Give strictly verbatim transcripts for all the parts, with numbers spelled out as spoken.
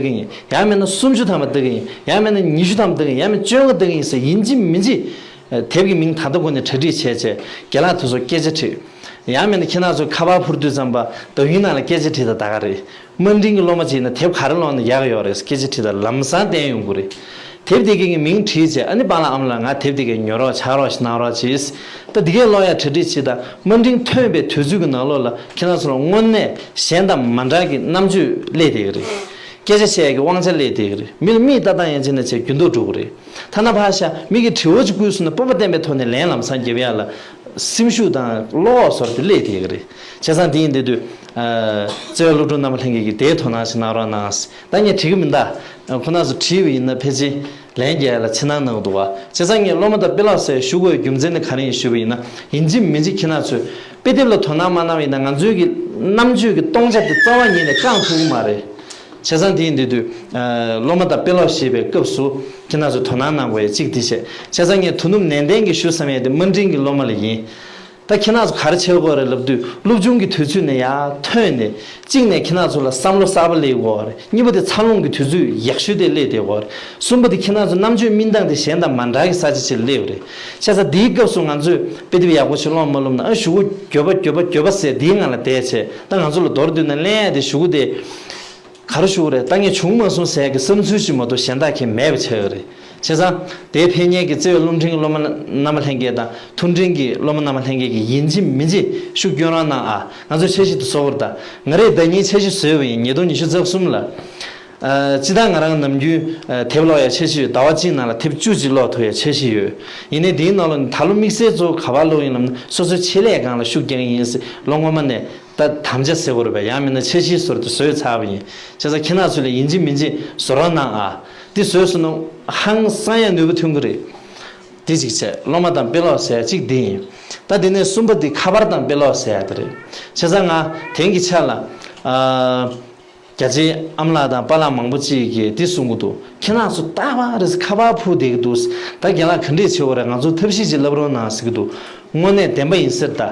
ལྟ་གི་ཡིན། ཡང་མིན་ན་སུམ་ཅུ་ཐམ་པ་ལྟ་གི་ཡིན། ཡང་མིན་ན་ཉི་ཤུ་ཐམ་པ་ལྟ་གི་ཡིན། ཡང་མིན་བཅོ་ལྔ་ལྟ་གི་ཡིན་ཟེར་ཡིན་གཅིག་མིན་གཅིག་དེབ་ཀྱི་མིང་ད་ལྟ་འགོ་ནས་གྲ་སྒྲིག་བྱས་བྱས་རྒན་ལགས་དེ་ཚོ་སྐད་ཆ་དྲིས། ཡང་མིན་ན་ཁྱེད་རང་ཚོ་ཁ་པར་འཕུར་དུས་ཙམ་པ་བརྡ་ཡིག་ནང་ལ་སྐད་ཆ་དྲིས་དང་ད་ག་རེད། དམའ་འབྲིང་གི་སློབ་མ་ཅིག་ཡིན་ན་དེབ་ག་རེ་ཀློག་ན་ཡག་ཡོད་རེད་སྐད་ཆ་དྲིས་དང་ལམ་སང་བསྟན་ཡོང་གི་རེད། དེབ་དེ་གའི་མིང་བྲིས་བྱས་ཨ་ནི་པཱ་ལགས་ཨ་མ་ལགས་ང་དེབ་དེ་གའི་ཉོ་རོགས་ཆགས་རོགས་ཤིག་གནང་རོགས་གྱིས། ད་དེ་གའི་ཀློག་ཡ་གྲ་སྒྲིག་བྱེད་དང་དམའ་འབྲིང་ཐོན་པའི་དུས་ཚོད་ཀྱི་ནང་ལོགས་ལ་ཁྱེད་རང་ཚོ་ལ་དངོས་གནས་གཞན་དང་མ་འདྲ་གི་རྣམ་དཔྱོད་སླེབས་བསྡད་ཀྱི་རེད། སྐད་ཆ་བཤད་ཡ་གི་དབང་ཆ་སླེབས་བསྡད་ཀྱི་རེད། མི་ལ་མིག་ལྟ་སྟངས་ཡན་ཆད་ནས་བྱས་འགྱུར་ལྡོག་འགྲོ་གི་རེད། ཐ་ན་ཕར་བཞག་མི་གིས་དྲི་བ་ཅིག་བསྐུར་སོང་ན་སྤོབས་པ་བརྟན་པའི་ཐོག་ནས་ལན་ལམ་སང་རྒྱབ་ཡ་ལ་སེམས་ཤུགས་དང་བློ་ཁོག་སོགས་དེ་སླེབས་བསྡད་ཀྱི་རེད། བྱས་ཙང་དེ་ཡིན་དུས་དུས། བརྩེ་བའི་སློབ་ཕྲུག་རྣམ་པ་ལྷན་རྒྱས་ཀྱིས་དེའི་དོ་སྣང་ཞིག་གནང་རོགས་གནང་། ད་ངས་བྲིས་གི་མིན་ད། ཁོ་རང་ཚོ་བྲིས་པ་ཡིན་ན་ཕལ་ཆེར་ལན་རྒྱག་ཡ་ལ་འཆི་སྣང་གནང་གི་འདུག་བ། བྱས་ཙང་ངས་སློབ་མ་དང་དཔེ་ཀློག་ཟེར་ཞུ་དགོས་རྒྱུ་མཚན་ནི་ག་རེ་ཡིན་ཞུས་པ་ཡིན་ན་ཡིན་གཅིག་མིན་གཅིག་ཁྱེད་རང་ཚོས་དཔེ་དེབ་ལ་དོ་སྣང་མ་གནང་བ་ཡིན་ན་ང་ཚོའི་གི་རྣམ་དཔྱོད་ཀྱི་སྟོང་ཆ་དེ་རྩ་བ་ཉིད་ནས་བསྐང་ཐུབ་ཀྱི་མ་རེད། བྱས་ཙང་དེ་ཡིན་དུས་དུས། སློབ་མ་དང་དཔེ་ཀློག་ཞེས་པའི་སྐབས་སུ་ཁྱེད་རང་ཚོས་དོ་སྣང་གནང་དགོས་ཡ་གཅིག་དེ་བྱས། བྱས་ཙང་ངས་དོ་ནུབ་ནན་ཏན་གྱིས་ཞུ་བསམ་ཡ་དེ་དམའ་འབྲིང་གི་སློབ་མ་ལ་ཡིན། ད་ཁྱེད་རང་ཚོ་ག་རེ་བྱེད་དགོས་རེད་ལབ་དུས་སློབ་ཆུང་གི་དུས་ཚོད་ནས་ཡར་ཐོན་ནས་གཅིག་ནས་ཁྱེད་རང་ཚོ་ལ་བསམ་བློ་གསར་པ་སླེབས་དགོས་རེད། གཉིས་པ་དེ་འཚར་ལོངས་ཀྱི་དུས་ཚོད་ཡག་ཤོས་དེ་སླེབས་བསྡད་དགོས་རེད། གསུམ་པ་དེ་ཁྱེད་རང་ཚོ་རྣམ་དཔྱོད་སྨིན་སྟངས་དེ་གཞན་དང་མ་འདྲ་གི་ས་ཆ་ཅིག་སླེབས་རེད། བྱས་ཙང་དེའི་སྐབས་སུ་ང་ཚོས་དཔེ་དེབ་ཡག་པོ་ཞིག་ཀློག་མ་ཀློག་ན་ཨ་གཞུག་གུ་འགྱོད་པ་འགྱོད་པ་འགྱོད་པ་ཟེར་དེའི་ངང་ལ་བསྡད་བྱས་ད་ང་ཚོ་ལ་མདོར་བསྡུས་ན་ལན་ཡ་དེ་གཞུག་གུ་དེ། ག་རེ་ཞུ་དགོས་རེད། ད་ངས་བྱུང་མ་སོང་ཟེར་གི་བསམ་ཚུལ་ཞིག་མ་གཏོགས་གཞན་དག་གི་མེད་པ་ཆགས་ཡོད་རེད། བྱས་ཙང་དེའི་ཕན་ཉེས་ཀྱི་བརྩེ་བའི་སློབ་འབྲིང་གི་སློབ་མ་རྣམ་པ་ལྷན་རྒྱས་དང་མཐོ་འབྲིང་གི་སློབ་མ་རྣམ་པ་ལྷན་རྒྱས་ཀྱིས་ཡིན་གཅིག་མིན་གཅིག་ཤུགས་སྐྱོན་རོགས་གནང་ཨ། ང་ཚོས་འཆར་གཞི་དེ་བཟོ་དགོས་རེད་ད། ང་རས་ཟླ་ཉིན་འཆར་གཞི་བཟོས་པ་ཡིན། ཉིས་སྟོང་ཉི་ཤུ་རྩ་གསུམ་ལ། ཨ། སྤྱིར་བཏང་ང་རང་ནམ་རྒྱུན་ཨ། དེབ་ཀློག་ཡ་འཆར་གཞི་ཡོད། ཟླ་བ་གཅིག་ནང་ལ་དེབ་བཅུ་གཅིག་ཀློག་ཐུབ་ཡ་འཆར་གཞི་ཡོད། ཡིན་ནའི་དེའི་ནང་ལ་ད་ལོ་དམིགས་བསལ་གཙོ་བོ་ག་པར་ཀློག་ཡིན་ལབ་ན་སོ་སོའི་ཆེད་ལས་སྒང་ལ་ཤུགས་རྒྱག་གི་ཡིན་ཟེར་ལོ་སྔོན་མ་ནས། ད་དམ་བཅའ་ཟེར་བ་རེད་པས། ཡང་མིན་ན་འཆར་གཞིའི་ཟུར་དུ་བཟོས་ཚར་བ་ཡིན། བྱས་ཙང་ཁྱེད་རང་ཚོ་ལ་ཡིན་གཅིག་མིན་གཅིག་བཟོ་རོགས་གནང་ཨ། འདི་བཟོས་སོང་ན་ཧང་སང་ཡ་ནུས་པ་ཐོན་གི་རེད། འདི་གཅིག་བྱས་སློབ་མ་དང་དཔེ་ཀློག་ཟེར་ཡ་གཅིག་འདི་ཡིན། ད་འདི་ནས་གསུམ་པ་འདི་ཁ་པར་དང་དཔེ་ཀློག་ཟེར་ཡ་དེ་རེད། བྱས་ཙང་ང་དེང་གི་ཆ་ལ་ཨ། རྒྱ་ཆེའི་ཨ་མ་ལགས་དང་པཱ་ལགས་མང་པོ་གཅིག་གིས་འདི་གསུང་གི་འདུག་ཁྱེད་རང་ཚོ་རྟག་པར་ཁ་པར་ཕུད་བསྡད་ཀྱི་འདུག་ད་རྒན་ལགས་ག་འདྲས་བྱེད་དགོས་རེད། ང་ཚོ་ཐབས་ཤེས་ཅིག་ལབ་རོགས་གནང་ཟེར་གྱི་འདུག་དངོས་གནས་བདེན་པ་ཡིན་ཟེར་ད།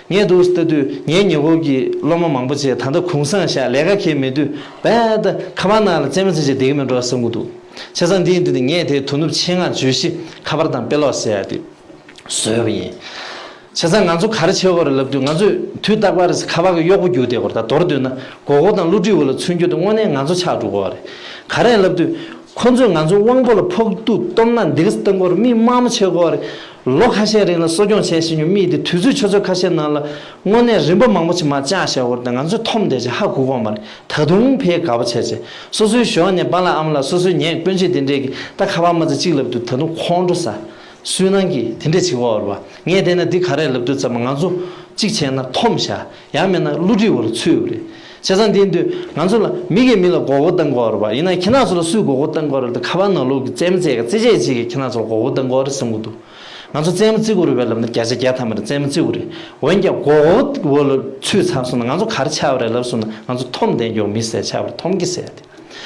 ངས་འདུག་ལྟ་དུས་ངའི་ཉེ་འཁོར་གྱི་སློབ་མ་མང་པོ་ཅིག་ད་ལྟ་གུང་སེང་བཞག་ལས་ཀ་གང་ཡང་མེད་དུས་རྦད་དེ་ཁ་པར་ནང་ལ་རྩེད་མོ་རྩེ་བྱས་བསྡད་ཀྱི་མེད་འགྲོ་བསམ་གྱི་འདུག་བྱས་ཙང་འདི་ཡིན་དུས་ནི་ངས་དེ་དོ་ནུབ་ཆེད་མངགས་བརྗོད་གཞི་ཁ་པར་དང་དཔེ་ཀློག་ཟེར་ཡ་དེ་བཟོས་པ་ཡིན། བྱས་ཙང་ང་ཚོ་ག་རེ་བྱེད་དགོས་རེད་ལབ་དུས་ང་ཚོས་དུས་རྟག་པར་ཁ་པར་གྱི་གཡོག་པོ་རྒྱུགས་བསྡད་དགོས་རེད། ད་མདོར་བསྡུས་ན་མགོ་སྐོར་དང་བསླུ་བྲིད་འོག་ལ་ཚུད་རྒྱུ་དེ་དངོས་གནས་ང་ཚོ་ཆགས་འགྲོ་གི་རེད། ག་རེ་ལབ་དུས། ཁོ་ཚོས་ང་ཚོ་དབང་པོ་ལ་ཕོག་ཐུག་གཏོང་ན་འདི་ག་བཏང་དགོས་རེད། མི་དམར་མོ་བྱེད་དགོས་རེད། ལོ་ཁ་ཤས་རིང་ལ་གསོ་སྐྱོང་བྱས་ཤེས་མྱོང་མི་དེ་དུས་ཚོད་ཆུ་ཚོད་ཁ་ཤས་ནང་ལ་དངོས་གནས་རིམ་པ་མང་པོ་ཅིག་མར་བཅག་བཞག་དགོས་རེད། ང་ཚོས་འཐོམ་བསྡད་བྱས་ཧ་གོ་གི་མ་རེད། ད་དུང་ཕར་དགའ་པོ་བྱས་བྱས་སོ་སོའི་གཞོགས་ནས་པཱ་ལགས་ཨ་མ་ལགས་སོ་སོའི་ཉེ་སྤུན་མཆེད་དེ་འདྲས་ཀྱིས་ད་ཁ་པར་མ་ཚད་གཅིག་ལབ་དུས་ད་དུང་ཁོང་ཁྲོ་ཟ། སུན་སྣང་གིས་དེ་འདྲས་བྱེད་དགོས་རེད་པ། ངས་བལྟས་ན་འདི་ག་རེ་ལབ་དུས་ཙམ་པ་ང་ཚོ་གཅིག་བྱས་ན་འཐོམ་བཞག་ཡང་མིན་ན་བསླུ་བྲིད་འོག་ལ་ཚུད་ཡོད་རེད། བྱས་ཙང་དེ་དུས་ང་ཚོ་ལ་མི་གིས་མི་ལ་མགོ་སྐོར་གཏང་དགོས་རེད་པ། ཡིན་ན་ཁྱེད་རང་ཚོ་ལ་སུས་མགོ་སྐོར་གཏང་དགོས་རེད་ད། ཁ་པར་ནང་ལོགས་ཀྱི་རྩེད་མོ་རྩེ་ག་རྩེད་ཆས་ཅིག་གིས་ཁྱེད་རང་ཚོ་ལ་མགོ་སྐོར་གཏང་དགོས་རེད་བསམ་གྱི་འདུག་ང་ཚོ་རྩེད་མོ་རྩེ་དགོས་རེད་པས་ལབ་ན་བརྒྱ་ཆ་བརྒྱ་ཐམ་པ་རེད། རྩེད་མོ་རྩེ་དགོས་རེད། འོན་ཀྱང་མགོ་སྐོར་འོག་ལ་ཚུད་ཚར་སོང་ན་ང་ཚོ་ག་རེ་ཆགས་པ་རེད་ལབ་སོང་ན་ང་ཚོ་འཐོམ་བསྡད་མགྱོགས་མི་ཟེར་ཆགས་པ་རེད། འཐོམ་གི་ཟེར་ཏེ།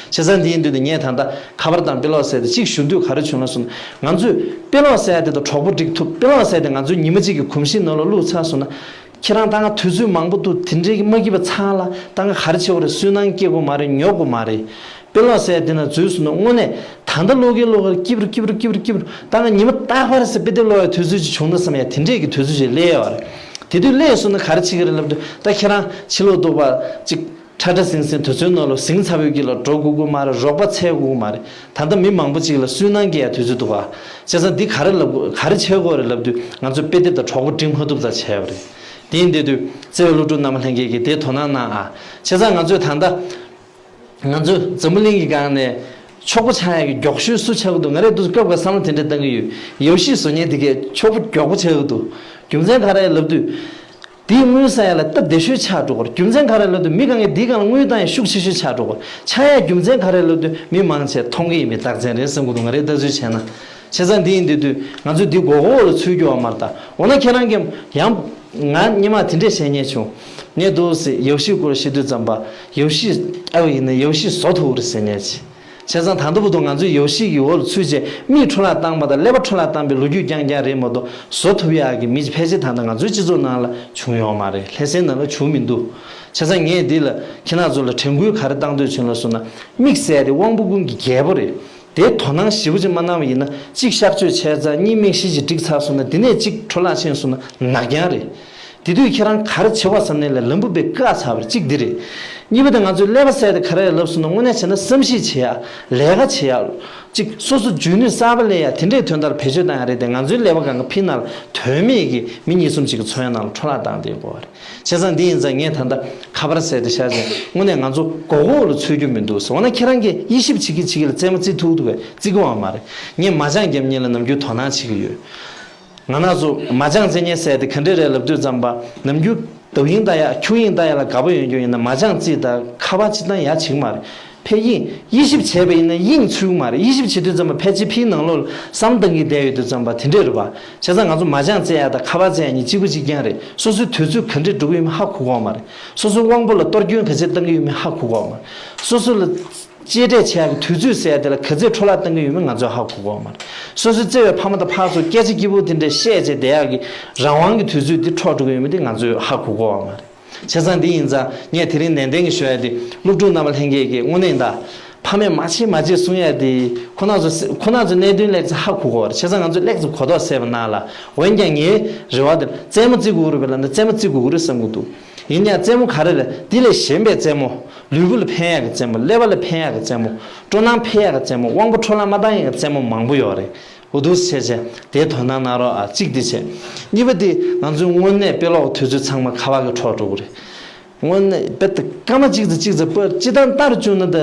བྱས་ཙང་འདི་ཡིན་དུས་ནི་ངས་ད་ལྟ་ཁ་པར་དང་དཔེ་ཀློག་ཟེར་ཏེ་གཅིག་ཞུ་འདོད་ག་རེ་བྱུང་ལབ་སོང་ན་ང་ཚོས་དཔེ་ཀློག་ཟེར་ཡ་དེ་དང་གྲོགས་པོ་སྒྲིག་ཐུབ། དཔེ་ཀློག་ཟེར་ཡ་དེ་ང་ཚོའི་ཉི་མ་གཅིག་གི་གོམས་གཤིས་ནང་ལ་བླུགས་ཚར་སོང་ན། ཁྱེད་རང་ད་ང་དུས་ཚོད་མང་པོ་འདུག་དེ་འདྲའི་གི་མ་སྐྱིད་པ་ཚང་ལ་ད་ང་ག་རེ་བྱེད་དགོས་རེད། སུན་སྣང་སྐྱེ་དགོས་མ་རེད། ཉོབ་དགོས་མ་རེད། དཔེ་ཀློག་ཟེར་ཡ་དེ་ན་འཛུལ་སོང་ན་དངོས་གནས་ད་ལྟ་ཀློག་གིན་ཀློག་གིན་སྐྱིད་པོ་རེད། སྐྱིད་པོ་རེད། སྐྱིད་པོ་རེད། ད་ང་ཉི་མ་རྟག་པར་ཟེར་དཔེ་དེབ་ཀློག་ཡ་དུས་ཚོད་ཅིག་བྱུང་ན་བསམ་ཡ་དེ་འདྲས་ཀྱི་དུས་ཚོད་ཅིག་སླེབས་ཡོད་རེད། དེ་དུས་སླེབས་སོང་ན་ག་རེ་བྱེད་ཀྱི་རེད་ལབ་དུས་ད་ཁྱེད་རང་ཕྱི་ལོགས་འདུག་པ་ཅིག་ཁྲ་ཁྲ་ཟིང་ཟིང་དུས་ཚོད་ནང་ལ་ཟིང་ཚ་བོའི་དཀྱིལ་ལ་འགྲོ་དགོས་ཀྱི་མ་རེད། རོགས་པ་འཚོལ་དགོས་ཀྱི་མ་རེད། ད་ལྟ་མི་མང་པོ་ཅིག་ལ་སུན་སྣང་སྐྱེ་ཡ་དུས་ཚོད་འདུག་ག་བྱས་ཙང་འདི་ག་རེ་ལབ་དགོས་ག་རེ་བྱེད་དགོས་རེད་ལབ་དུས་ང་ཚོས་དཔེ་དེབ་དང་གྲོགས་པོ་སྒྲིག་མ་ཐུབ་ཙང་བྱས་པ་རེད། དེ་ཡིན་དུས་དུས་བརྩེ་བའི་སློབ་ཕྲུག་རྣམ་པ་ལྷན་རྒྱས་ཀྱིས་དེ་དོ་སྣང་གནང་ཨ། བྱས་ཙང་ང་ཚོས་ད་ལྟ་ང་ཚོ་འཛམ་བུ་གླིང་གི་སྒང་ནས་ཕྱུག་པོ་ཆགས་ཡ་གི་མགྱོགས་ཤོས་སུ་ཆགས་ཀྱི་འདུག་ང་རས་དུས་སྐབས་འགའ་བསམ་བློ་དེ་འདྲ་བཏང་གི་ཡོད། ཡབ་གཞིས་བཟོ་མཁན་དེ་གས་ཕྱུག་པོ་མགྱོགས་པོ་ཆགས་ཀྱི་འདུག་རྒྱུ་མཚན་ག་རེ་ལབ་དུས། དེའི་དངུལ་བསགས་ཡ་ལ་སྟབས་བདེ་ཤོས་ཆགས་འགྲོ་གི་རེད། རྒྱུ་མཚན་ག་རེ་ལབ་དུས་མི་གང་གས་དེའི་སྒང་ལ་དངུལ་བཏང་ཡ་ཤུགས་ཆེ་ཤོས་ཆགས་འགྲོ་གི་རེད། ཆགས་ཡ་རྒྱུ་མཚན་ག་རེ་ལབ་དུས་མི་མང་ཆེ་མཐོང་གི་ཡིན་པའི་རྟགས་མཚན་རེད་བསམ་གྱི་འདུག་ང་རའི་ལྟ་ཚུལ་བྱས་ན། བྱས་ཙང་འདི་ཡིན་དུས་དུས་ང་ཚོས་འདི་མགོ་སྐོར་ལ་ཚུད་རྒྱུ་བ་མ་རེད་ད། འོ་ན་ཁྱེད་རང་གིས་ཡང་ང་སྔོན་མ་དེ་འདྲས་བཤད་མཁན་བྱུང་། ངས་འདུག་སེ་ཡབ་གཞིས་སྐོར་བཤད་དུས་ཙམ་པ་ཡབ་གཞིས་ཨ་བ་ཡིན་ན་ཡབ་གཞིས་བཟོ་ཐུབ་རེད་ཟེར་མཁན་ཅིག་བྱས་ཙང་ད་ལྟ་བར་དུ་ང་ཚོས་ཡོ་ཤི་གི་འོག་ལ་ཚུད་རྗེས་མིས་འཕྲོ་བརླག་བཏང་པ་དང་ཀླད་པ་འཕྲོ་བརླག་བཏང་པའི་ལོ་རྒྱུས་རྐྱང་རྐྱང་རེད་མ་གཏོགས་བཟོ་ཐུབ་ཡག་གི་མི་ཕལ་ཆེར་ད་ལྟ་ང་ཚོའི་སྤྱི་ཚོགས་ནང་ལ་བྱུང་ཡོད་མ་རེད། ལྷ་སའི་ནང་ལ་བྱུང་མི་འདུག་བྱས་ཙང་ངས་འདི་ལ་ཁྱེད་རང་ཚོ་ལ་དྲན་སྐུལ་ག་རེ་བཏང་འདོད་བྱུང་ལབ་སོང་ན། དམིགས་བསལ་དེ་དབང་པོ་ཀུན་གྱི་རྒྱལ་པོ་རེད། དེ་དོ་སྣང་ཞིབ་པོ་ཅིག་མ་གནང་བ་ཡིན་ན། གཅིག་གཤག་བཅོས་བྱས་ཚར། གཉིས་མིག་ཤེལ་ཅིག་བསྒྲིགས་ཚར་སོང་ན། དེ་ནས་གཅིག་འཕྲོ་བརླག་ཕྱིན་སོང་ན་ནག་རྐྱང་རེད། དེ་དུས་ཁྱེད་རང་ག་རེ་བྱེད་དགོས་བསམ་ནས་ལ་ལམ་བུ་དཔེ་བཀག་ཚར་བ་རེད། གཅིག་འདི་རེད། གཉིས་པ་དེ་ང་ཚོའི་ཀླད་པ་ཟེར་དེ་ག་རེ་རེད་ལབ་སོང་ན། དངོས་གནས་བྱས་ན་བསམ་གཞིག་བྱེད་ཡག་ལས་ཀ་བྱེད་ཡག་གཅིག་སོ་སོ་འཇོན་ནུས་གསར་པ་སླེབས་ཡག་དེ་འདྲའི་དོན་དག་ལ་བེད་སྤྱོད་བཏང་ཡག་རེད་དེ། ང་ཚོའི་ཀླད་པ་སྒང་ག་ཕི་ནང་ལ་དོན་མེད་ཀྱི་མི་གཉིས་གསུམ་ཅིག་གི་འཚོ་བའི་ནང་ལ་འཕྲོ་བརླག་བཏང་བསྡད་ཡོད་རེད། བྱས་ཙང་འདི་ཡིན་ཙང་ངས་ད་ལྟ་ཁ་པར་ཟེར་དེ་བཞག་ཅིང་དངོས་གནས་ང་ཚོ་མགོ་སྐོར་ལ་ཚུད་རྒྱུ་མི་འདུག་ཟེར། འོ་ན་ཁྱེད་རང་གིས་དབྱེ་ཞིབ་བྱེད་ཀྱི་བྱེད་ཀྱི་ལ་རྩེད་མོ་རྩེ་ཐུབ་འདུག་གས། རྩེ་གི་ཡོད་མ་རེད། ངས་མ་ཅང་རྒྱབ་མཁན་ལ་ནམ་རྒྱུན་དོ་སྣང་བྱེད་ཀྱི་ཡོད། ང་རང་ཚོ་མ་ཅང་རྩེད་མཁན་ཟེར་དེ་ག་འདྲ་རེད་ལབ་དུས་ཙམ་པ། ནམ་རྒྱུན་ཟློས་གར་ལྟ་ཡག་ཁྱུག་དབྱིངས་ལྟ་ཡག་ལ་དགའ་པོ་ཡོད་རྒྱུ་ཡིན་ན། མ་ཅང་རྩེ་དང་ཁ་པར་སྤྱིར་བཏང་ཡག་བྱེད་ཀྱི་མ་རེད། ཕ་གིར་དབྱེ་ཞིབ་བྱས་པ་ཡིན་ན་དབྱིངས་ཚུད་ཀྱི་མ་རེད། དབྱེ་ཞིབ་བྱེད་དུས་ཙམ་པ་ཕལ་ཆེར་ཕིའི་ནང་ལོགས་ལ་བསམ་བློ་གཏོང་གི་བསྡད་ཡོད་དུས་ཙམ་པ་དེ་འདྲས་རེད་པ། བྱས་ཙང་ང་ཚོ་མ་ཅང་རྩེ་ཡག་དང་ཁ་པར་རྩེ་ཡག་གཉིས་གཅིག་པ་གཅིག་རྐྱང་རེད། སོ་སོའི་དུས་ཚོད་ག་འདྲས་འགྲོ་གི་ཡོད་མེད་ཧ་གོ་གི་ཡོད་མ་རེད། སོ་སོའི་དབང་པོ་ལ་གཏོར་སྐྱོན་ག་ཚད་བཏང་གི་ཡོད་མེད་ཧ་གོ་གི་ཡོད་མ་རེད། སོ་སོ་ལ་གཅེས་སྤྲས་བྱེད་ཡག་གི་དུས་ཚོད་ཟེར་ཡག་དེ་ལ་ག་ཚད་འཕྲོ་བརླག་བཏང་གི་ཡོད་མེད་ང་ཚོས་ཧ་གོ་གི་ཡོད་མ་རེད། སོ་སོའི་བརྩེ་བའི་ཕ་མ་དང་ཕར་ཚུར་སྐད་ཆ་སྐྱིད་པོ་དེ་འདྲས་བཤད་བྱས་བསྡད་ཡག་གི་རང་དབང་གི་དུས་ཚོད་འདི་འཕྲོག་འགྲོ་གི་ཡོད་མེད་དེ་ང་ཚོས་ཧ་གོ་གི་ཡོད་མ་རེད། བྱས་ཙང་འདི་ཡིན་ཙང་ངས་དེ་རིང་ནན་ཏན་གྱིས་ཞུ་ཡ་དེ། སློབ་ཕྲུག་རྣམ་པ་ལྷན་རྒྱས་ཀྱིས་དངོས་གནས་ད། ཕ་མས་མ་བྱེད་མ་བྱེད་གསུང་ཡ་དེ། ཁོ་རང་ཚོ་ཁོ་རང་ཚོ་གནད་དོན་ལེགས་ཙམ་ཧ་གོ་གི་ཡོད་རེད། བྱས་ཙང་ང་ཚོས་ལེགས་ཙམ་གོ་རྟོགས་སད་པ་གནང་ལ། འོན་ཀྱང་ངའི་རེ་བ་དེ་རྩེད་མོ་རྩེ་དགོས་རེད་པས་ལབ་ན་རྩེད་མོ་རྩེ་དགོས་ཀྱི་རེད་བསམ་གྱི་འདུག་ཡིན་ཡང་རྩེད་མོ་ག་རེ་རེད། དེ་ལས་གཞན་པའི་རྩེད་མོ། ལུས་པོ་ལ་ཕན་ཡག་གི་རྩེད་མོ། ཀླད་པ་ལ་ཕན་ཡག་གི་རྩེད་མོ། སྤྲོ་སྣང་འཕེལ་ཡག་གི་རྩེད་མོ། དབང་པོ་འཕྲོ་བརླག་མ་བཏང་ཡག་གི་རྩེད་མོ་མང་པོ་ཡོད་རེད། འུ་ཐུག་བྱས་བྱས་དེ་དོ་སྣང་གནང་རོགས་ཨ། གཅིག་དེ་བྱས། གཉིས་པ་དེ་ང་ཚོའི་དངོས་གནས་དཔེ་ཀློག་དུས་ཚོད་ཚང་མ་ཁ་པར་གྱིས་འཕྲོག་འགྲོ་གི་རེད། དངོས་གནས་རྦད་དེ་སྐར་མ་གཅིག་ཙམ་གཅིག་ཙམ་པོ་སྤྱིར་བཏང་ལྟར་བཅུག་ན་ད་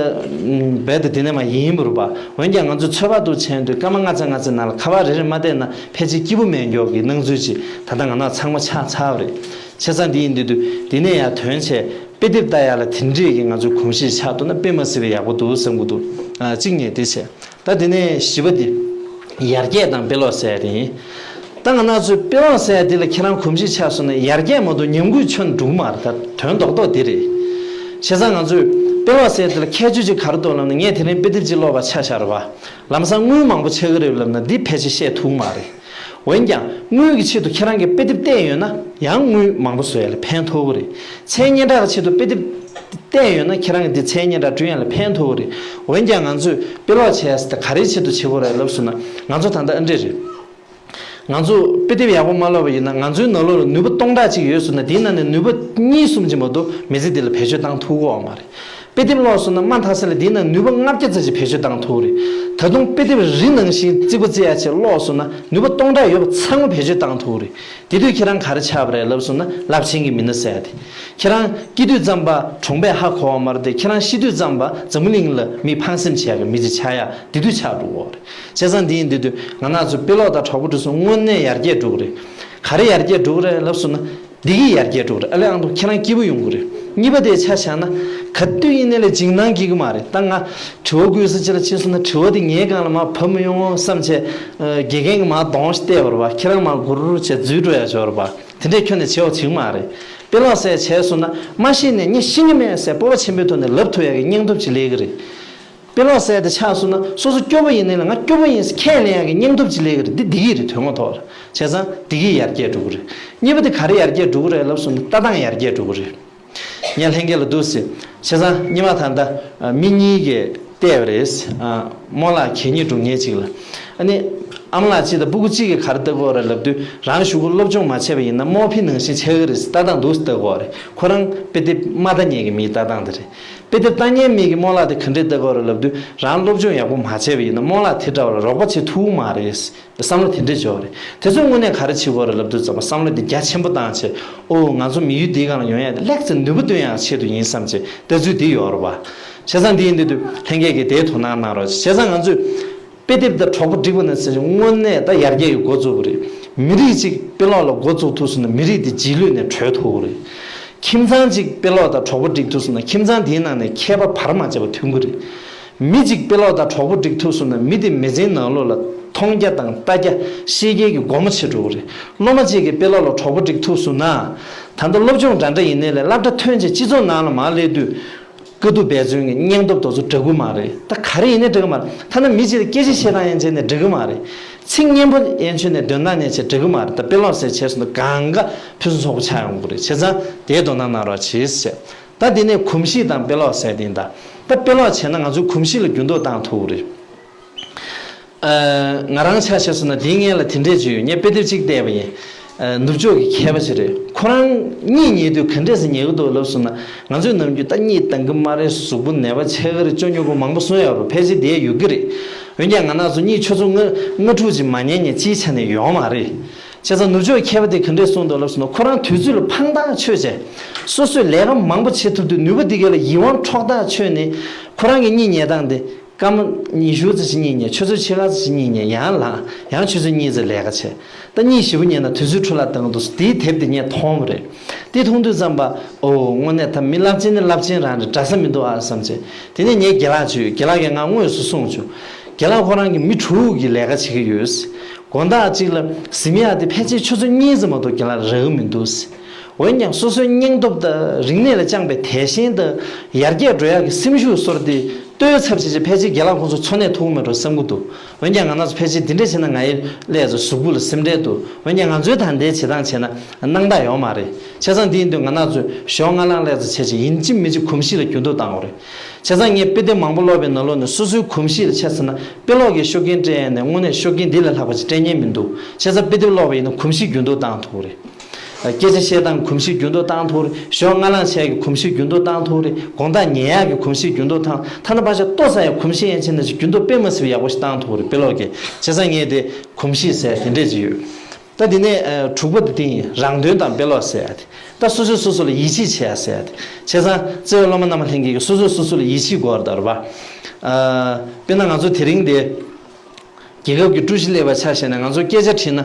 རྦད་དེ་དེ་ནས་མ་ཡིན་པ་རེད་པ། འོན་ཀྱང་ང་ཚོ་ཚོད་དཔག་ཏུ་བྱས་དུས་སྐར་མ་ལྔ་ཙམ་ལྔ་ཙམ་ནང་ལ་ཁ་པར་རེ་རེ་མ་བལྟས་ན་ཕལ་ཆེར་སྐྱིད་པོ་མེད་མགྱོགས་ཀྱི་སྣང་ཚུལ་ཅིག་ད་ལྟ་ང་རང་ཚང་མ་ཆགས་ཚར་བ་རེད། བྱས་ཙང་འདི་ཡིན་དུས་དུས་འདི་ནས་ཡང་དོན་ཆེ་དཔེ་དེབ་ལྟ་ཡག་ལ་དེ་འདྲས་ཀྱི་ང་ཚོའི་གོམས་གཤིས་ཆགས་ཐུབ་ན་དཔེ་མ་སྲིད་པའི་ཡག་པོ་འདུག་བསམ་གྱི་འདུག་ཨ། གཅིག་ནས་དེ་བྱས། ད་དེ་ནས་བཞི་པ་དེ། ཡར་རྒྱས་དང་དཔེ་ཀློག་ཟེར་ཡ་དེ་ཡིན། ད་ང་རང་ཚོས་དཔེ་ཀློག་ཟེར་ཡ་དེ་ལ་ཁྱེད་རང་གོམས་གཤིས་ཆགས་སོང་ན་ཡར་རྒྱས་མ་གཏོགས་ཉམས་རྒུད་ཆགས་ནས་འགྲོ་གི་མ་རེད། ད་དོན་རྡོག་རྡོག་དེ་རེད། བྱས་ཙང་ང་ཚོས་དཔེ་ཀློག་ཟེར་ཡ་དེ་ལ་ཁྱད་ཆོས་ཅིག་ག་རེ་འདུག་ལབ་ན། ངས་དེ་རིང་དཔེ་དེབ་ཅིག་ཀློག་པར་ཆ་བཞག་རེད་པ། ལམ་སང་དངུལ་མང་པོ་ཆགས་ཀྱི་རེད་ལབ་ན་འདི་ཕལ་ཆེར་བཤད་ཐུབ་ཀྱི་མ་རེད། འོན་ཀྱང་དངུལ་གྱི་ཆེད་དུ་ཁྱེད་རང་གིས་དཔེ་དེབ་བལྟས་ཡོད་ན་ཡང་དངུལ་མང་པོ་བཟོ་ཡ་ལ་ཕན་ཐོགས་ཀྱི་རེད། མཚན་སྙན་གྲགས་ཀྱི་ཆེད་དུ་དཔེ་དེབ་བལྟས་ཡོད་ན་ཁྱེད་རང་གི་འདི་མཚན་སྙན་གྲགས་བསྐྲུན་ཡ་ལ་ཕན་ཐོགས་ཀྱི་རེད། འོན་ཀྱང་ང་ཚོས་དཔེ་ཀློག་བྱས་ཟེར་ཏེ་ག་རེའི་ཆེད་དུ་བྱེད་དགོས་རེད་ལབ་སོང་ན། ང་ཚོ་ད་ལྟ་ཨ་འདྲས་རེད། ང་ཚོ་དཔེ་དེབ་ཡག་པོ་མ་ཀློག་པ་ཡིན་ན་ང་ཚོའི་ནང་ལོགས་ལ་ནུས་པ་སྟོང་ཕྲག་གཅིག་ཡོད་སོང་ན། དེའི་ནང་ནས་ནུས་པ་གཉིས་གསུམ་ཅིག་མ་གཏོགས་མི་ཚེ་འདི་ལ་བེད་སྤྱོད་བཏང་ཐུབ་ཀྱི་ཡོད་མ་རེད། དཔེ་དེབ་ཀློག་སོང་ན་མ་མཐའ་ས་ལ་དེའི་ནང་ནུས་པ་ལྔ་བརྒྱ་ཙམ་ཞིག་བེད་སྤྱོད་བཏང་ཐུབ་ཀྱི་རེད། ད་དུང་དཔེ་དེབ་རི་ནང་བཞིན་རྩིག་པ་རྩེ་ཡ་ཆེད་ཀློག་སོང་ན་ནུས་པ་སྟོང་ཕྲག་ཡོད་པ་ཚང་མ་བེད་སྤྱོད་བཏང་ཐུབ་ཀྱི་རེད། དེ་དུས་ཁྱེད་རང་ག་རེ་ཆགས་པ་རེད་ལབ་སོང་ན་རླབས་ཆེན་གྱི་མི་སྣ་ཟེར་ཡ་དེ། ཁྱེད་རང་སྐྱེས་དུས་ཙམ་པ་གྲོང་པས་ཧ་གོ་བ་མ་རེད་དེ། ཁྱེད་རང་ཤི་དུས་ཙམ་པ་འཛམ་བུ་གླིང་ལ་མི་ཕངས་སེམས་བྱེད་ཡ་གི་མི་ཅིག་ཆགས་ཡ་དེ་དུས་ཆགས་འགྲོ་གི་རེད། བྱས་ཙང་འདི་ཡིན་དུས་དུས་ང་རང་ཚོ་དཔེ་ཀློག་དང་གྲོགས་པོ་སྒྲིག་གསུམ་དངོས་གནས་ཡར་རྒྱས་འགྲོ་གི་རེད། ག་རེ་ཡར་རྒྱས་འགྲོ་གི་རེད་ལབ་སོང་ན། བདེ་སྐྱིད་ཡར་རྒྱས་འགྲོ་གི་རེད། ཨ་ལས་ཨང་དུ་ཁྱེད་རང་སྐྱིད་པོ་ཡོང་གི་རེད། གཉིས་པ་དེ་ཆ་བཞག་ན་ག་དུས་ཡིན་ནའི་ལས་འཇིགས་སྣང་སྐྱེ་གི་མ་རེད། ད་ང་དྲི་བ་བཀོད་ས་ཅིག་ལ་ཕྱིན་སོང་ན་དྲི་བ་དེ་ངའི་སྒང་ལ་མར་བབས་མི་ཡོང་ངམ་བསམ་བྱས། དགེ་རྒན་གྱིས་མར་གདོང་ཞིག་བལྟས་པ་རེད་པ། ཁྱེད་རང་མར་གུར་བྱས་འཛུལ་འགྲོ་ཡ་ཆོག་རེད་པ། དེ་འདྲས་ཁྱོན་ནས་བྱེད་པ་བྱེད་གི་མ་རེད། དཔེ་ཀློག་ཟེར་བྱས་སོང་ན་མ་ཤེས་ནས་ངས་ཤེས་ཀྱི་མེད་ཟེར་སྤོབས་པ་ཆེན་པོའི་ཐོག་ནས་ལབ་ཐུབ་ཡ་གི་སྙིང་སྟོབས་ཅིག་སླེབས་ཀྱི་རེད། དཔེ་ཀློག་ཟེར་དེ་ཆགས་སོང་ན་སོ་སོ་སྐྱོ་པོ་ཡིན་ནའི་ལ་ང་སྐྱོ་པོ་ཡིན་ཟེར་ཁས་ལེན་ཡག་གི་སྙིང་སྟོབས་ཅིག་སླེབས་ཀྱི་རེད། འདི་བདེ་སྐྱིད་རེད། དོན་ངོ་ཐོག་ལ། བྱས་ཙང་བདེ་སྐྱིད་ཡར་རྒྱས་འགྲོ་གི་རེད། གཉིས་པ་དེ་ག་རེ་ཡར་རྒྱས་འགྲོ་གི་རེད་ལབ་སོང་ན་ལྟ་སྟངས་ཡར་རྒྱས་འགྲོ་གི་རེད། ངས་ལྷན་རྒྱས་ལ་འདུག་ཟེར། བྱས་ཙང་སྔོན་མ་ད་ལྟ་མི་གཉིས་ཀྱིས་བལྟས་པ་རེད། རྨོ་ལགས་གད་སྙིགས་སྒྲུག་མཁན་ཅིག་ལ། ཨ་ནི། ཨ་མ་ལགས་གཅིག་དང་སྤུ་གུ་གཅིག་གིས་ག་རེ་ལྟ་གི་ཡོད་རེད་ལབ་དུས། རང་གཞུག་གུ་སློབ་སྦྱོང་མ་བྱས་པ་ཡིན་ན་རྨོ་ཕི་ནང་བཞིན་ཆགས་ཀྱི་རེད་ཟེར་ལྟ་སྟངས་འདུག་ཟེར་ལྟ་གི་ཡོད་རེད། ཁོ་རང་དཔེ་དེབ་མ་ལྟ་མཁན་གྱི་མིའི་ལྟ་སྟངས་དེ་རེད། དཔེ་དེབ་ལྟ་མཁན་མི་གི་རྨོ་ལགས་དེ་ག་འདྲས་ལྟ་གི་ཡོད་རེད་ལབ་དུས། རང་སློབ་སྦྱོང་ཡག་པོ་མ་བྱས་པ་ཡིན་ན་རྨོ་ལགས་དེ་འདྲ་བ་ལ་རོགས་པ་བྱེད་ཐུབ་ཀྱི་མ་རེད་ཟེར་བསམ་བློ་དེ་འདྲས་འབྱོར་བ་རེད། དེ་ཚོས་དངོས་གནས་ག་རེ་བྱེད་དགོས་རེད་ལབ་དུས་ཙམ་པ་བསམ་བློ་དེ་རྒྱ་ཆེན་པོ་བཏང་བྱས། ཨོ་ང་ཚོ་མི་ཡུལ་འདིའི་སྒང་ལ་ཡོང་ཡ་དེ་ལེགས་ཙམ་ནུས་པ་བཏོན་ཡག་ཆེད་དུ་ཡིན་བསམ་བྱས་ལྟ་ཚུལ་འདི་ཡོད་རེད་པ། བྱས་ཙང་འདི་ཡིན་དུས་དུས་ལྷན་རྒྱས་ཀྱིས་དེའི་དོ་སྣང་གནང་རོགས། བྱས་ཙང་ང་ཚོས་དཔེ་དེབ་དང་གྲོགས་པོ་སྒྲིག་པ་ནས་ཟེར་དུས་དངོས་གནས་ད་ཡར་རྒྱས་ཀྱི་འགོ་བཙུགས་པ་རེད། མི་རིགས་གཅིག་དཔེ་ཀློག་ལ་འགོ་བཙུགས་ཐུབ་སོང་ན་མི་རིགས་དེ་རྗེས་ལུས་ནས་གྲོལ་ཐུབ་ཀྱི་རེད། ཁྱིམ་ཚང་གཅིག་དཔེ་ཀློག་དང་གྲོགས་པོ་སྒྲིག་ཐུབ་སོང་ན་ཁྱིམ་ཚང་དེའི་ནང་ནས་མཁས་པ་བར་མ་ཆད་པ་ཐོན་གྱི་རེད། མི་གཅིག་དཔེ་ཀློག་དང་གྲོགས་པོ་སྒྲིག་ཐུབ་སོང་ན་མི་དེ་མི་ཚེའི་ནང་ལོགས་ལ་མཐོང་རྒྱ་དང་ལྟ་རྒྱ་ཤེས་རྒྱའི་གི་སྒོ་མོ་ཕྱེ་འགྲོ་གི་རེད། སློབ་མ་གཅིག་གིས་དཔེ་ཀློག་ལ་གྲོགས་པོ་སྒྲིག་ཐུབ་སོང་ན། ད་ལྟ་སློབ་སྦྱོང་འདྲ་འདྲ་ཡིན་ནའི་ལས་སློབ་གྲྭ་ཐོན་རྗེས་སྤྱི་ཚོགས་ནང་ལ་མར་སླེབས་དུས། དཀའ་སྡུག་འབད་བརྩོན་གྱི་སྙིང་སྟོབས་དེ་ཚོ་འདྲ་གི་མ་རེད། ད་ག་རེ་ཡིན་ནའི་འདྲ་གི་མ་རེད། ཐ་ན་མི་གཅིག་ལ་སྐད་ཆ་བཤད་སྟངས་ཡན་ཆད་ནས་འདྲ་གི་མ་རེད། ཚིག་སྙན་པོ་ཡན་ཆད་ནས་འདོན་སྟངས་ནས་བྱས་འདྲ་གི་མ་རེད། ད་དཔེ་ཀློག་ཟེར་བྱས་སོང་ན་གང་ག་ཕུན་སུམ་ཚོགས་པོ་ཆགས་ཡོང་གི་རེད། བྱས་ཙང་དེའི་དོ་སྣང་གནང་རོགས་གྱིས་ཟེར། ད་དེ་ནས་གོམས་གཤིས་དང་དཔེ་ཀློག་ཟེར་དེ་ཡིན། ད་ད་དཔེ་ཀློག་བྱས་ན་ང་ཚོའི་གོམས་གཤིས་ལ་འགྱུར་ལྡོག་བཏང་ཐུབ་ཀྱི་རེད། ཨ། ང་རང་ཆ་བཞག་སོང་ན་དེའི་སྔོན་ལ་དེ་འདྲས་ཅིག་ཡོད། ངས་དཔེ་དེབ་ཅིག་བལྟས་པ་ཡིན། ཨ། ནུབ་ཕྱོགས་ཀྱི་མཁས་པ་ཞིག་རེད། ཁོ་རང་གཉིད་ཉལ་དུས་ག་འདྲས་སེ་ཉལ་གི་འདུག་ལབ་སོང་ན། ང་ཚོའི་ནམ་རྒྱུན་ད་གཉིད་འདང་གི་མ་རེད། གཟུགས་པོ་ནད་པ་ཆགས་ཀྱི་རེད། ཅོ་ཉོ་གི་མང་པོ་གསུང་ཡོད་རེད། ཕལ་ཆེར་དེ་ཡོད་ཀྱི་རེད། འོན་ཀྱང་ང་རང་ཚོ་གཉིད་ཆུ་ཚོད་ལྔ་ལྔ་དྲུག་ཅིག་མ་ཉལ་མཁན་སྤྱིའི་ཆ་ནས་ཡོད་མ་རེད། བྱས་ཙང་ནུབ་ཕྱོགས་མཁས་པ་དེ་ག་འདྲས་གསུངས་འདུག་ལབ་སོང་ན། ཁོ་རང་དུས་ཚོད་ལ་ཕངས་ཐག་ཆོད་བྱས། སོ་སོས་ལས་ཀ་མང་པོ་བྱེད་ཐུབ་དུས་ནུས་པ་འདི་ག་ལ་ཡིད་དབང་འཕྲོག་ཐག་ཆོད་ནས། ཁོ་རང་གི་གཉིད་ཉལ་སྟངས་དེ། སྐར་མ་ཉི་ཤུ་ཙམ་ཞིག་གཉིད་ཉལ། ཆུ་ཚོད་ཕྱེད་ཀ་ཙམ་ཞིག་གཉིད་ཉལ། ཡང་ལངས། ཡང་ཆུ་ཚོད་གཉིས་ཙམ་ལས་ཀ་བྱས། ད་གཉིད་ཞིབ་པོ་ཉལ་ན་དུས་ཚོད་འཕྲོ་བརླག་བཏང་གི་འདུག། དེའི་དེབ་དེ་ངས་མཐོང་བ་རེད། དེ་མཐོང་དུས་ཙམ་པ། ཨོ། དངོས་གནས་ད་མི་རླབས་ཆེན་ནི་རླབས་ཆེན་རང་རེད། འདྲ་ས་མི་འདུག་ཨ་བསམ་བྱས། དེ་ནས་ངས་རྒན་ལགས་ཅིག་ཡོད། རྒན་ལགས་ཀྱིས་ང་དངོས་སུ་གསུངས་བྱུང་། རྒན་ལགས་ཁོ་རང་གིས་མི་དྲུག་གིས་ལས་ཀ་བྱེད་ཀྱི་ཡོད། དགོང་དག་གཅིག་ལ་གཟིམ་ཡག་དེ་ཕལ་ཆེར་ཆུ་ཚོད་གཉིས་ཙམ་མ་གཏོགས་རྒན་ལགས་རག་གི་མི་འདུག། འོན་ཀྱང་སོ་སོའི་སྙིང་སྟོབས་དང་རིག་གནས་ལ་བཅངས་པའི་དད་ཞེན་དང་ཡར་རྒྱས་འགྲོ་ཡག་གི་སེམས་ཤུགས་སོགས་དེ་ལྟོས་ཚབས་ཆེ་ཆེ་ཕལ་ཆེར་རྒན་ལགས་ཁོང་ཚོ་འཚོ་གནས་ཐུབ་ཀྱི་མེད་འགྲོ་བསམ་གྱི་འདུག། འོན་ཀྱང་ང་རང་ཚོ་ཕལ་ཆེར་འདི་འདྲ་བྱས་ན་ང་ཡི་ཀླད་ཚོ་གཟུགས་པོ་ལ་སེམས་ཁྲལ་འདུག། འོན་ཀྱང་ང་ཚོའི་ད་ལྟའི་བྱེད་སྟངས་བྱས་ན་སྣང་དག་ཡོད་མ་རེད། བྱས་ཙང་འདི་ཡིན་དུས་ང་རང་ཚོས་ཞོགས་སྔ་ལངས་ཀླད་ཚོ་བྱས་བྱས་ཡིན་གཅིག་མིན་གཅིག་གོམས་གཤིས་ལ་འགྱུར་ལྡོག་བཏང་དགོས་རེད། བྱས་ཙང་ངས་དཔེ་དེབ་མང་པོ་ཀློག་པའི་ནང་ལོགས་ནས་སོ་སོའི་གོམས་གཤིས་ལ་ཆ་མཚོན་ན། དཔེ་ཀློག་གི་ཤུགས་རྐྱེན་སྤྲད་ཡས་ནས་དངོས་གནས་ཤུགས་རྐྱེན་འདི་ལས་ལྷག་པ་ཅིག་སྤྲད་མཁན་མི་འདུག། བྱས་ཙང་དཔེ་དེབ་ཀློག་པ་ཡིན་ན་གོམས་གཤིས་འགྱུར་ལྡོག་བཏང་ཐུབ་ཀྱི་རེད། སྐད་ཆ་བཤད་སྟངས་གོམས་གཤིས་འགྱུར་ལྡོག་བཏང་ཐུབ་ཀྱི་རེད། ཞོགས་སྔ་ལངས་བྱས་ཀྱི་གོམས་གཤིས་འགྱུར་ལྡོག་བཏང་ཐུབ་ཀྱི་རེད། དགོང་དག་ཉལ་ཡག་གི་གོམས་གཤིས་འགྱུར་ལྡོག་བཏང་། ཐ་ན་ཕར་ཞོག་ལྟོ་ཟ་ཡག་གོམས་གཤིས་ཡན་ཆད་ནས་ཅིག་འགྱུར་ལྡོག་དཔེ་མ་སྲིད་པ་ཡག་པོ་ཞིག་བཏང་ཐུབ་ཀྱི་རེད། དཔེ་ཀློག་གི། བྱས་ཙང་ངས་དེ་གོམས་གཤིས་ཟེར་དེ་འདྲས་ཅིག་ཡོད། ད་དེ་ནས་ཨ་དྲུག་པ་དེ་དེ་ཡིན། རང་དོན་དང་དཔེ་ཀློག་ཟེར་ཡ་དེ། ད་སོ་སོས་སོ་སོ་ལ་ཡིད་ཆེས་བྱེད་ཡ་ཟེར་ཡ་དེ། བྱས་ཙང་བརྩེ་བའི་སློབ་མ་རྣམ་པ་ལྷན་རྒྱས་ཀྱིས་སོ་སོས་སོ་སོ་ལ་ཡིད་ཆེས་དགོས་རེད་ད་རེད་པ། ཨ་དཔེར་ན་ང་ཚོ་དེ་རིང་འདི་རྒྱལ་ཁབ་ཀྱི་ཀྲུའུ་ཞི་སླེབས་པ་ཆ་བཞག་ན། ང་ཚོ་སྐད་ཆ་དྲིས་ན།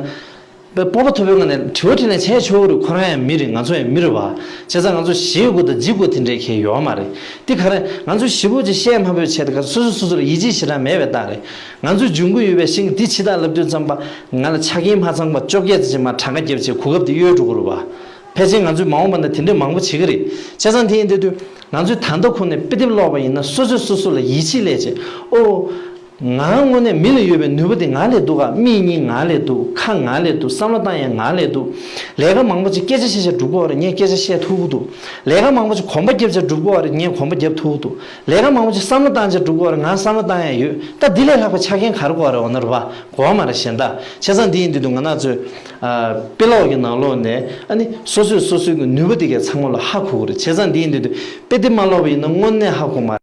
སྤོབས་པ་མཐོ་པོའི་ངང་ནས་དྲི་བ་དྲིས་ན་བྱས་ཆོག་གི་རེད། ཁོ་རང་ཡང་མི་རེད། ང་ཚོ་ཡང་མི་རེད་པ། བྱས་ཙང་ང་ཚོ་ཞེད་དགོས་དང་འཇིགས་དགོས་དེ་འདྲའི་གལ་ཡོད་མ་རེད། དེ་ག་རེ། ང་ཚོ་ཞེ་པོ་ཅིག་བཤད་དམའ་པོས་བྱས་ཏེ་ག་སོ་སོ་སོ་སོ་ལ་ཡིད་ཆེས་ཞེ་དྲག་མེད་པའི་རྟགས་རེད། ང་ཚོ་འབྱུང་གི་ཡོད་པའི་ཤིང་འདི་ཕྱི་ཐག་ལབ་དུས་ཙམ་པ། ང་ལ་ཆ་རྐྱེན་མ་ཚང་པ་བཅོ་བརྒྱད་ཙམ་ཅིག་མར་གྲངས་ཀ་བརྒྱབ་བྱས་གོ་སྐབས་དེ་གཡོལ་འགྲོ་གི་རེད་པ། ཕལ་ཆེར་ང་ཚོས་མ་འོངས་པ་ན་དེ་འདྲའི་མང་པོ་བྱེད་ཀྱི་རེད། བྱས་ཙང་དེ་ཡིན་དུས་ང་ཚོས་ད་ལྟ་ཁོ་ནས་དཔེ་དེབ་ཀློག་པ་ཡིན་ན་སོ་སོས་སོ་སོ་ལ་ཡིད་ཆེས་སླེབས་བྱས། ཨོ། ང་དངོས་གནས་མི་ལ་ཡོད་པའི་ནུས་པ་དེ་ང་ལས་འདུག་ག། མིག་གཉིས་ང་ལས་འདུག། ཁ་ང་ལས་འདུག། བསམ་བློ་བཏང་ཡས་ང་ལས་འདུག། ལས་ཀ་མང་པོ་ཅིག་སྐད་ཆ་བཤད་བྱས་སྒྲུབ་དགོས་པ་རེད། ངས་སྐད་ཆ་བཤད་ཐུབ་ཀྱི་འདུག། ལས་ཀ་མང་པོ་ཅིག་གོམ་པ་རྒྱབ་བྱས་སྒྲུབ་དགོས་པ་རེད། ངས་གོམ་པ་རྒྱབ་ཐུབ་ཀྱི་འདུག། ལས་ཀ་མང་པོ་ཅིག་བསམ་བློ་བཏང་བྱས་སྒྲུབ་དགོས་པ་རེད། ང་བསམ་བློ་བཏང་ཡས་ཡོད། ད་འདི་ལས་ལྷག་པའི་ཆ་རྐྱེན་ག་རེ་དགོས་པ་རེད། འོ་ན་རེད་པ། དགོས་པ་མ་རེད་གཞན་དག། བྱས་ཙང་འདི་ཡིན་དུས་དུས་ང་རང་ཚོས་ཨ་དཔེ་ཀློག་གི་ནང་ལོགས་ནས་ཨ་ནི་སོ་སོས་སོ་སོའི་གི་ནུས་པ་དེ་གས་ཚང་མ་ལ་ཧ་གོ་གི་རེད། བྱས་ཙང་འདི་ཡིན་དུས་དུས་དཔེ་དེབ་མ་ཀློག་པ་ཡིན་ན་དངོས་གནས་ཧ་གོ་མ་རེད།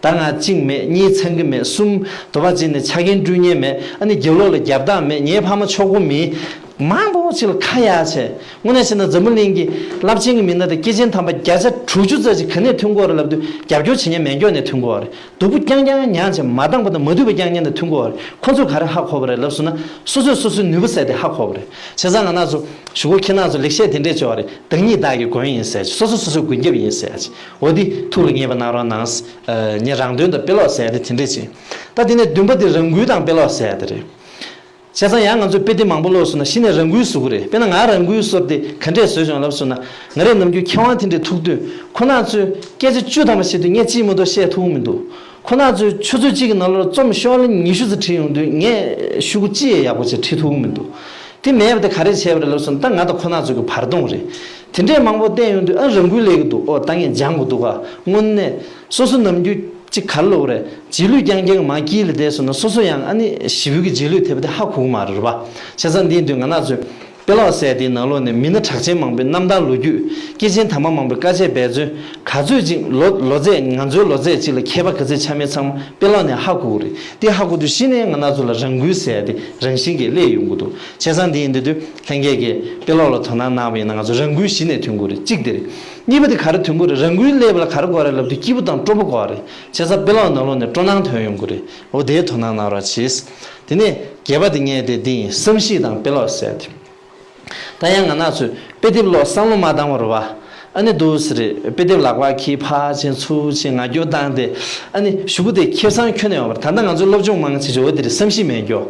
ད་ང་གཅིག་མེད། གཉིས་ཚང་གི་མེད། གསུམ་དོ་བ་གཅིག་ནས་ཆ་རྐྱེན་བསྐྲུན་མཁན་མེད། ཨ་ནི་རྒྱབ་ལོགས་ལ་རྒྱབ་རྟགས་མེད། ངའི་ཕ་མ་ཆོག་པོ་མིན། མང་པོ་ཅིག་ལ་ཁ་ཡ་བྱས། དངོས་གནས་བྱས་ན་འཛམ་བུ་གླིང་གི་རླབས་ཆེན་གྱི་མི་སྣ་དང་སྐྱེས་ཆེན་དམ་པ་བརྒྱ་ཆ་དྲུག་ཅུ་ཙམ་ཅིག་ག་ནས་ཐོན་གྱི་ཡོད་རེད་ལབ་དུས། རྒྱབ་སྐྱོར་བྱེད་མཁན་མེད་མཁན་ནས་ཐོན་གྱི་ཡོད་རེད། སྡུག་པོ་རྐྱང་རྐྱང་མྱངས་བྱས་མ་འདང་པ་དང་མ་འདུས་པ་རྐྱང་རྐྱང་ནས་ཐོན་གྱི་ཡོད་རེད། ཁོ་ཚོས་ག་རེ་ཧ་གོ་བ་རེད་ལབ་སོང་ན། སོ་སོས་སོ་སོའི་ནུས་པ་ཟེར་དེ་ཧ་གོ་བ་རེད། བྱས་ཙང་ང་རང་ཚོ་གཞུག་གུ་ཁྱེད་རང་ཚོ་ལེགས་བཤད་དེ་འདྲས་བྱས་པ་རེད། བདག་ཉིད་བདག་གི་མགོན་ཡིན་ཟེར། སོ་སོ་སོ་སོའི་མགོན་སྐྱབས་ཡིན་ཟེར། འོ་འདི་ཐུགས་ལ་ངེས་པ་གནང་རོགས་གནང་། ཨ་ངས་རང་དོན་དང་དཔེ་ཀློག་ཟེར་དེ་དེ་འདྲས་བྱས། ད་དེ་ནས་བདུན་པ་དེ་རང་འགུལ་དང་དཔེ་ཀློག་ཟེར་དེ་རེད། བྱས་ཙང་ཡང་ང་ཚོས་དཔེ་དེབ་མང་པོ་ཀློག་སོང་ན་གཞི་ནས་རང་འགུལ་བཟོ་གི་རེད། དཔེར་ན་ང་རང་འགུལ་བཟོ་དེ་ག་འདྲས་བཟོས་བྱུང་ལབ་སོང་ན། ང་རས་ནམ་རྒྱུན་མཁས་དབང་དེ་འདྲས་ཐུག་དུས་ཁོ་རང་ཚོས་སྐད་ཆ་བཅུ་ཐམ་པ་བཤད་དུས་ངས་གཅིག་མ་གཏོགས་བཤད་ཐུབ་ཀྱི་མི་འདུག། ཁོ་རང་ཚོས་ཆུ་ཚོད་གཅིག་གི་ནང་ལོགས་རྩོམ་ཤོག་ལྷེ་ཉི་ཤུ་ཙམ་བྲིས་ཡོང་དུས་ངས་ཤོག་གུ་གཅིག་ཡང་ཡག་པོ་ཅིག་བྲིས་ཐུབ་ཀྱི་མི་འདུག། དེ་མེད་པ་དེ་ག་རེ་བྱས་པ་རེད་ལབ་སོང་ན། ད་ང་དང་ཁོ་རང་ཚོ་གི་བར་སྟོང་རེད། དེ་འདྲས་མང་པོ་བསྟན་ཡོང་དུས་ཨ་རང་འགུལ་སླེབས་ཀྱི་འདུག། ཨོ་ད་ངས་སྦྱང་དགོས་འདུག་ག། དངོས་གནས་སོ་སོ་ནམ་རྒྱུན་གཅིག་ག་རེ་ལབ་དགོས་རེད། རྗེས་ལུས་རྐྱང་རྐྱང་མར་དཀྱིལ་ལ་བསྡད་སོང་ན་སོ་སོ་ཡང་ཨ་ནི་ཞེ་པོ་གི་རྗེས་ལུས་ཐེབས་པ་དེ་ཧ་གོ་གི་མ་རེད་པ། བྱས་ཙང་འདི་ཡིན་དུས་ང་རང་ཚོས་དཔེ་ཀློག་ཟེར་དེའི་ནང་ལོགས་ནས་མི་སྣ་གྲགས་ཅན་མང་པོའི་རྣམ་ཐར་ལོ་རྒྱུས། སྐྱེས་ཆེན་དམ་པ་མང་པོའི་དཀའ་སྤྱད་འབད་བརྩོན། ག་ཚོད་ཅིག་ལོ་ལོ་ཚད་ང་ཚོའི་ལོ་ཚད་ཅིག་ལ་མཁས་པ་ག་ཚོད་ཆགས་མིན་ཚང་མ་དཔེ་ཀློག་ནས་ཧ་གོ་གི་རེད། དེ་ཧ་གོ་དུས་གཞི་ནས་ང་རང་ཚོ་ལ་རང་འགུལ་ཟེར་དེ་རང་བཞིན་གྱིས་སླེབས་ཡོང་གི་འདུག། བྱས་ཙང་འདི་ཡིན་དུས་དུས་ལྷན་རྒྱས་ཀྱིས་དཔེ་ཀློག་ལ་དོ་སྣང་གནང་བ་ཡིན་ན་ང་ཚོ་རང་འགུལ་གཞི་ནས་ཐོན་གྱི་རེད། གཅིག་དེ་རེད། གཉིས་པ་དེ་ག་རེ་ཐོན་གྱི་རེད། རང་འགུལ་སླེབས་པ་ལ་ག་རེ་དགོས་རེད་ལབ་དུས་སྐྱིད་པོ་དང་སྤྲོ་པོ་དགོས་རེད། བྱས་ཙང་དཔེ་ཀློག་ནང་ལོགས་ནས་སྤྲོ་སྣང་ཐོན་ཡོང་གི་རེད། འོ་དེའི་དོ་སྣང་གནང་རོགས་གྱིས། དེ་ནས་བརྒྱད་པ་དེ་ངས་དེ་འདི་ཡིན། བསམ་གཞིག་དང་དཔེ་ཀློག་ཟེར་དེ། ད་ཡང་ང་རང་ཚོས་དཔེ་དེབ་ཀློག་བསམ་བློ་མ་བཏང་བ་རེད་པ། ཨ་ནི་འདུག་སེ་རེད། དཔེ་དེབ་ལག་པར་འཁྱེར་ཕར་ཕྱིན་ཚུར་ཕྱིན་ངར་སྐྱུག་བཏང་སྟེ། ཨ་ནི་གཞུག་གུ་དེ་ཁེ་བཟང་ཁྱོན་ནས་ཡོང་བ་རེད། ད་ལྟ་ང་ཚོའི་སློབ་སྦྱོང་མང་ཆེ་ཆེ་འོ་དེ་རེད། བསམ་གཞིག་མེད་འགྱོ།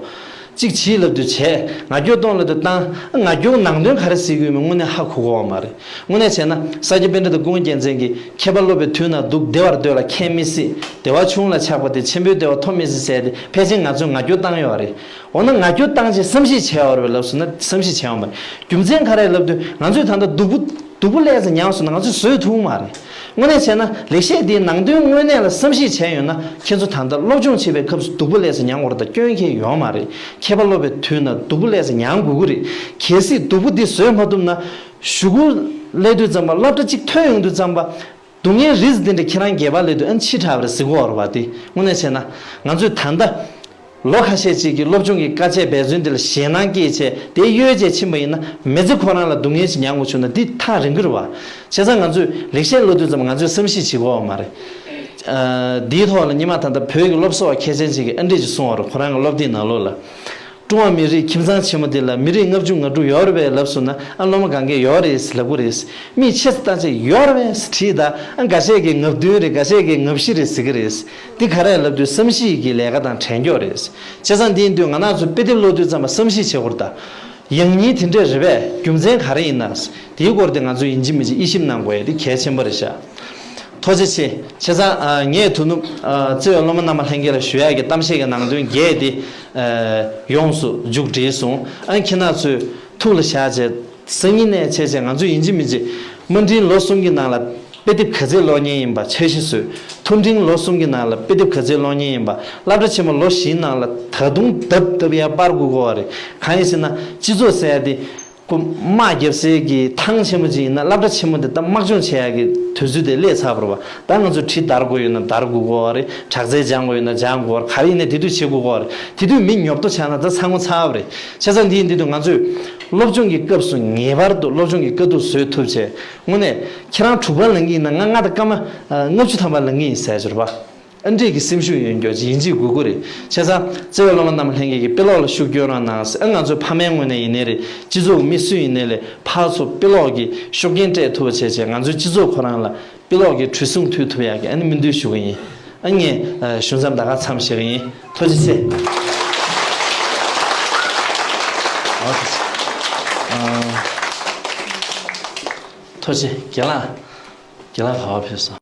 གཅིག་བྱིས་ལབ་དུས་བྱས། ང་རྒྱལ་གཏོང་ལབ་དུས་བཏང་། ང་རྒྱལ་ནང་དོན་ག་རེ་ཟེར་གྱི་ཡོད་མེད་དངོས་གནས་ཧ་གོ་གི་ཡོད་མ་རེད། དངོས་གནས་བྱས་ན་ས་སྐྱ་པཎྜི་ཏ་ཀུན་མཁྱེན་མཛད་ཀྱིས་མཁས་པ་སློབ་པའི་དུས་ན་སྡུག། བདེ་བར་འདོད་ལ་མཁས་མི་སྲིད། བདེ་བ་ཆུང་ལ་ཆགས་པ་དེས། ཆེན་པོའི་བདེ་བ་ཐོབ་མི་སྲིད་ཟེར་ཏེ་ཕལ་ཆེར་ང་ཚོས་ང་རྒྱལ་བཏང་ཡོད་རེད། འོ་ན་ང་རྒྱལ་བཏང་བྱས་བསམ་གཞིག་བྱས་ཡོད་རེད་པས་ལབ་སོང་ན་བསམ་གཞིག་བྱས་ཡོད་མ་རེད། རྒྱུ་མཚན་ག་རེ་ལབ་དུས་ང་ཚོས་ད་ལྟ་སྡུག་པོ་སྡུག་པོ་ལས་ཙམ་མྱངས་སོང་ན་ང་ཚོས་བཟོད་ཐུབ་མ་རེད། དངོས་གནས་བྱས་ན་ལེགས་བཤད་འདིའི་ནང་དོན་དངོས་གནས་ལ་བསམ་གཞིག་བྱས་ཡོད་ན་ཁྱེད་ཚོ་ད་ལྟ་སློབ་སྦྱོང་བྱེད་པའི་སྐབས་སུ་སྡུག་པོ་ལས་ཙམ་མྱངས་དགོས་རེད་ད་སྐྱོན་ཁྱེད་ཡོད་མ་རེད། མཁས་པ་སློབ་པའི་དུས་ན་སྡུག་པོ་ལས་ཙམ་མྱངས་དགོས་ཀྱི་རེད། གལ་སྲིད་སྡུག་པོ་འདི་བཟོད་མ་ཐུབ་ན། གཞུག་གུ་སླེབས་དུས་ཙམ་པ་སློབ་གྲྭ་གཅིག་ཐོན་ཡོང་དུས་ཙམ་པ། སྡུག་བསྔལ་རིས་འདི་འདྲ་ཁྱེད་རང་རྒྱལ་བ་ལས་དུས་ཨ་ནི་ཕྱི་དྲགས་པ་རེད་ཟེར་གོ་བ་རེད་པ། དེ་དངོས་གནས་བྱས་ན་ང་ཚོས་ད་ལྟ་ལོ་ཁ་ཤས་ཅིག་གི་སློབ་སྦྱོང་གི་དཀའ་སྤྱད་འབད་བརྩོན་འདི་ལ་ཞེད་སྣང་སྐྱེས་བྱས་དེ་གཡོལ་བྱས་ཕྱིན་པ་ཡིན་ན་མི་ཚེ་ཁོ་རང་ལ་སྡུག་བསྔལ་ཞིག་མྱངས་དགོས་བྱུང་ན་འདི་ཐག་རིང་གི་རེད་པ། བྱས་ཙང་ང་ཚོས་ལེགས་བཤད་ཀློག་དུས་ཙམ་ང་ཚོས་བསམ་གཞིག་བྱེད་དགོས་པ་མ་རེད། ཨ། འདིའི་ཐོག་ལ་སྔོན་མ་ད་ལྟ་བོད་ཀྱི་སློབ་གསོ་བ་མཁས་ཅན་ཅིག་གིས་ཨ་འདྲས་ཅིག་གསུངས་པ་རེད། ཁོ་རང་གི་སློབ་དེབ་ནང་ལོགས་ལ། ཀྲུང་ཧྭ་མི་རིགས་ཁྱིམ་ཚང་ཆེན་མོ་འདི་ལ་མི་རིགས་ལྔ་བཅུ་ང་དྲུག་ཡོད་རེད་པས་ལབ་སོང་ན་ཨ་སློབ་མ་གང་གས་ཡོད་རེད་ལབ་ཀྱི་རེད། མིས་ཆེ་ཙམ་བཏང་བྱས་ཡོད་རེད་པས་དྲིས་ད་ཨ་འགའ་ཤས་ཀྱིས་ལྔ་བདུན་རེད། འགའ་ཤས་ཀྱིས་ལྔ་བཞི་རེད་ཟེར་གྱི་རེད། འདི་ག་རེ་ལབ་དུས་བསམ་གཞིག་གི་ལས་ཀ་དང་བྲལ་འགྱོག་རེད། བྱས་ཙང་འདི་ཡིན་དུས་ང་རང་ཚོ་དཔེ་དེབ་ཀློག་དུས་ཙམ་པ་བསམ་གཞིག་བྱེད་དགོས་རེད་ད། ཡང་སྙིང་དེ་འདྲས་རེད་པས་རྒྱུ་མཚན་ག་རེ་ཡིན་ན། དེའི་སྐོར་དེ་ང་ཚོས་ཡིན་གཅིག་མིན་གཅིག་དབྱེ་ཞིབ་གནང་དགོས་ཡ་དེ་གལ་ཆེན་པོ་རེད་ཤག་ཐུགས་རྗེ་ཆེ། བྱས་ཙང་ཨ་ངས་དོ་ནུབ་ཨ་བརྩེ་བའི་སློབ་མ་རྣམ་པ་ལྷན་རྒྱས་ལ་ཞུ་ཡག་གི་གཏམ་བཤད་ཀྱི་ནང་དོན་བརྒྱད་དེ་ཨ་ཡོངས་སུ་མཇུག་བསྒྲིལ་སོང་། ཨ་ཁྱེད་རྣམ་ཚོས་ཐུགས་ལ་བཞག་བྱས་སང་ཉིན་ནས་བྱས་བྱས་ང་ཚོས་ཡིན་གཅིག་མིན་གཅིག་དམའ་འབྲིང་ལོ་གསུམ་གྱི་ནང་ལ་དཔེ་དེབ་ག་ཚད་ཀློག་མཁན་ཡིན་པ་འཆར་གཞི་བཟོས། མཐོ་འབྲིང་ལོ་གསུམ་གྱི་ནང་ལ་དཔེ་དེབ་ག་ཚད་ཀློག་མཁན་ཡིན་པ། སློབ་གྲྭ་ཆེན་མོ་ལོ་བཞིའི་ནང་ལ་ད་དུང་ལྡབ་ལྡབ་ཡར་སྤར་དགོས་ཀྱི་ཡོད་རེད། གང་ཡིན་ཟེར་ན་སྤྱི་ཚོགས་ཟེར་ཡ་དེ། ཁོ་དམག་རྒྱབ་སའི་གི་ཐང་ཆེན་མོ་ཅིག་ཡིན་ན་སློབ་གྲྭ་ཆེན་མོ་དེ་ད་དམག་སྦྱོང་བྱེད་ཡག་གི་དུས་ཚོད་དེ་སླེབས་ཚར་བ་རེད་པ། ད་ང་ཚོ་གྲི་བརྡར་དགོས་ཡོད་ན་བརྡར་དགོས་ཀྱི་ཡོད་རེད། དྲག་རྩལ་སྦྱང་དགོས་ཡོད་ན་སྦྱང་དགོས་རེད། ག་རེ་ཡིན་ནའི་དེ་དུས་བྱེད་དགོས་ཀྱི་ཡོད་རེད། དེ་དུས་མི་ཉོབ་ཏོ་ཆགས་ན་ད་ཚ་ངོ་ཚ་བ་རེད། བྱས་ཙང་འདི་ཡིན་དུས་ང་ཚོས་སློབ་སྦྱོང་གི་སྐབས་སུ་ངེས་པར་དུ་སློབ་སྦྱོང་གི་དཀའ་སྡུག་བཟོད་ཐུབ་བྱས། དངོས་གནས་ཁྱེད་རང་དྲུག་པ་ལངས་ཀྱི་ཡིན་ན་ང་ང་ད་སྐར་མ་ལྔ་བཅུ་ཐམ་པ་ལངས་ཀྱི་ཡིན་ཟེར་གྱི་རེད་པ། ཨ་འདྲས་ཀྱི་སེམས་ཤུགས་ཡོད་མཁན་ཅིག་ཡིན་གཅིག་དགོས་ཀྱི་རེད། བྱས་ཙང་བརྩེ་བའི་སློབ་མ་རྣམས་ལྷན་རྒྱས་ཀྱིས་དཔེ་ཀློག་ལ་ཤུགས་སྐྱོན་རོགས་གནང་ཟེར། ཨ་ང་ཚོ་ཕ་མའི་ངོས་ནས་ཡིན་ནའི་རེད། སྤྱི་ཚོགས་མི་སུ་ཡིན་ནའི་ལས་ཕར་ཚུར་དཔེ་ཀློག་གི་ཤུགས་རྐྱེན་སྤྲད་ཐུབ་པ་བྱས་བྱས་ང་ཚོའི་སྤྱི་ཚོགས་ཁོ་རང་ལ་དཔེ་ཀློག་གི་དྲི་བསུང་མཐུད་ཐུབ་ཡག་གི་ཨ་ནི་སྨོན་འདུན་ཞུ་གི་ཡིན། ཨ་ངས་ཨ་ཞུ་མཚམས་ད་ག་མཚམས་བཞག་གི་ཡིན། ཐུགས་རྗེ་ཆེ། ཨ་ཐུགས་རྗེ་ཆེ། ཨ་ཐུགས་རྗེ་ཆེ། རྒན་ལགས། རྒན་ལགས་ག་པར་ཕེབས་སོང་།